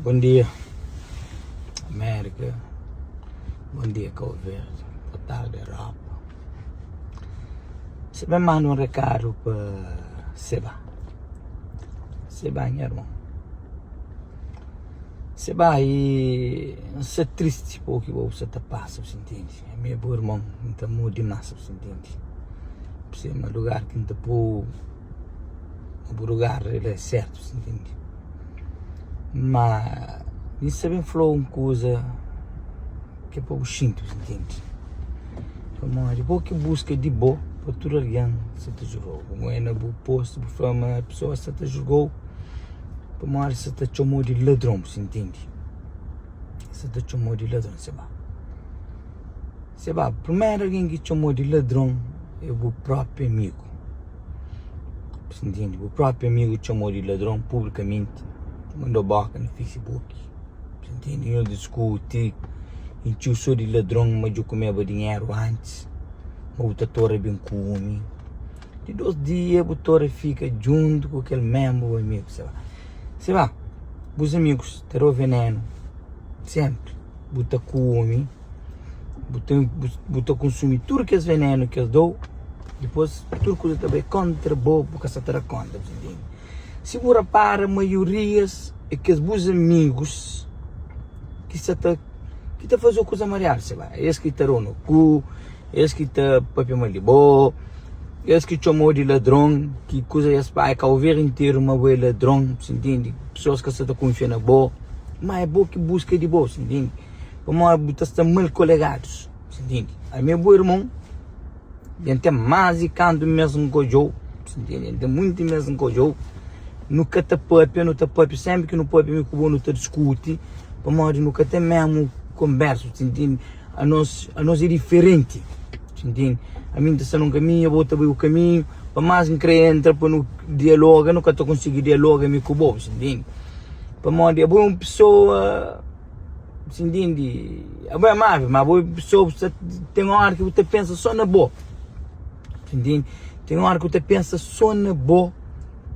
Bom dia América, bom dia Cabo Verde, boa tarde Europa. Se ben manda um recado pa Seba. Seba nha irmon. Seba e N sta tristi pa o ki bo sta ta pasa, bu intende? Ami é bu irmon, N ta amau dimas, bu intende? P'sê ma lugar ki N ta pô-u na bu lugar el é sertu, bu intende? Ma N sta ben fla-u un kuza ki é pa bu xinti, bu intende? Pamodi bo ki buska di bo pa tudu algen sta ta julga-u. Bu na bu postu bu fla ma pesoas sta ta julga-u pamodi sta ta txoma-u di ladron, bu intende? Sta ta txoma-u di ladron, seba. Seba, primeru algen ki txoma-u di ladron é bu própi amigu. Bu intende? Bu própi amigu txoma-u di ladron publikamenti, manda-u boka na Facebook. Bu intende? Nhos diskuti, intxi-u so di ladron ma dja kumeba dinheru antis, ma bu ta tora ben kume. Di dos dia bu tora fika djuntu ku kel mesmu amigu. Seba, seba, bus amigus ta da-u venenu sénpri. Bu ta kume, bu ta bu ta konsumi tudu kes venenu ki es da-u, dipôs tudu kuza ta bai kóntra bo, bu ka sa ta da kónta, bu ta ntende? Si bu rapara maiorias é kes bus amigus ki sa ta ki ta faze-u kuza mariadu, seba, es ki ta da-u na ku, es ki ta papia mal di bo, es ki txoma-u di ladron, ki kuza es spadja Kabu Verdi interu ma bo é ladron, bu ntende? Pesoas ka sa ta kunfia na bo. Ma é bo ki buska di bo, ntende? Pamodi bu ta sta mal kolegadus, ntende? Ami é bu irmon, N ten más di kantu mês N ka odja-u, ntende? N ten monti mês N ka odja-u. Nu ka ta pâpia, nu ta pâpia, sénpri ki nu pâpia mi ku bo nu ta diskuti, pamodi nu ka ten mésmu konbérsu, ntende? Anos, anos é diferenti, ntende? Ami N ta sta na un kaminhu, abo ta bai bu kaminhu, pa más N krê entra pa nu dialoga, nu ka ta konsigi dialoga mi ku bo, ntende? Pamodi abo é un pesoa, si ntende, abo é amável, ma abo é un pesoa ki ten óra ki bu ta pensa sô na bo, si ntende? Ten óra ki bu ta pensa sô na bo,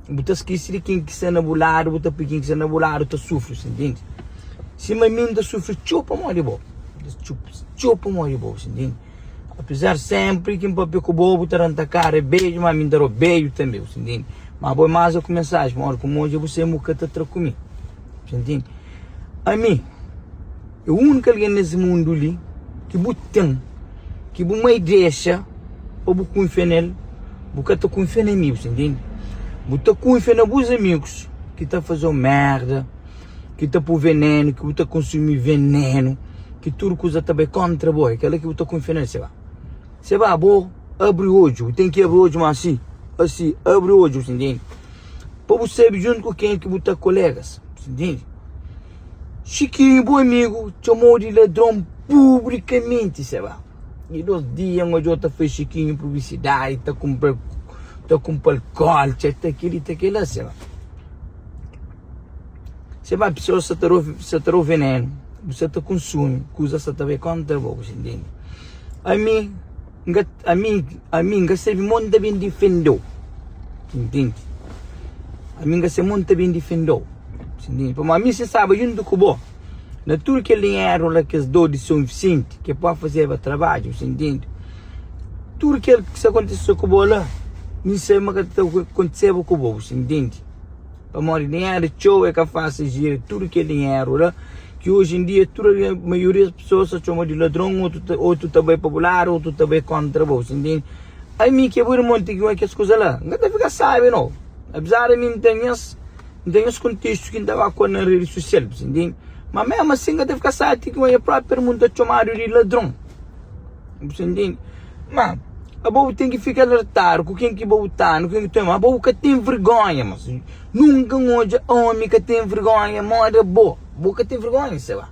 bu ta skese di ken ki sta na bu ladu, bu ta poi ken ki sta na bu ladu ta sufri, si ntende? Sima mi N ta sufri txeu pamodi bo, txeu pamodi bo, si ntende? Apezar sénpri ki N papia ku bo, bu ta da-m ta kara beju, ma mi N ta da-u beju tanbe, bu ta ntende? Ma abo é más ku mensaji, pamodi ku N odja bu sai bu ka ta tra ku mi, bu ta ntende? Ami é úniku algen nes mundu li ki bu ten, ki bu mai dexa pa bu kunfia nel, bu ka ta kunfia na mi, bu ta ntende? Bu ta kunfia na bus amigus ki ta faze-u merda. ki ta pui venenu, ki bu ta konsumi venenu, ki tudu kuza ta bai kontra bo, é kela ki bu ta kunfia nel, seba. Seba, bo abri odju, bu ten ki abri odju ma asi, asi, abri odju, bu ntende? Pa bu sabe djuntu ku ken ki bu ta kolegas, bu ntende? Xikinhu, bu amigu, txomou di ladron publikamenti, seba. Di dos dia N odja-u ta fai Xikinhu publisidadi, ta kunpra, ta kunpra-l koltxa, ta keli, ta kela, seba. Se ba pesoas sa ta sa ta dau venenu, bu sa ta konsumi, kuza sa ta bai kontra bo, bu sa ntende? Ami N ka ami ami N ka sabe mo N ta ben difendeu, ntende? Ami N ka sabe mo N ta ben difendeu, ntende? Pamodi ami si N staba djuntu ku bo na tudu kel dinheru la kes dau di Son Visenti ke pode fazeba trabadju, bu sa ntende? Tudu kel ki sa kontise ku bo la, mi N sabe ma ka ta kontiseba ku bo, bu sa ntende? Pamodi dinheru txeu é ka fásil gira tudu kel dinheru la ki oji en dia tudu algen maioria di pesoas ta txoma di ladron otu ta otu ta bai pa bu ladu otu ta bai kóntra bo si ntende ami ki é bu irmon ten ki odja kes kuza la N ka ta fika sábi no apezar di mi N ten nhas N ten nhas kontestu ki N ta ba ku el na redi sosial bu si ntende ma mésmu asin N ka ta fika sábi ti ki nha própi irmon ta txomadu di ladron. Bu ta ntende? Ma, abo bu ten ki fika alertadu ku ken ki bo ta anda, ku ken ki ta ma abo bu ka ten vergonha, mas nunka N odja omi ka ten vergonha moda bo. Bo ka ten vergonha, seba.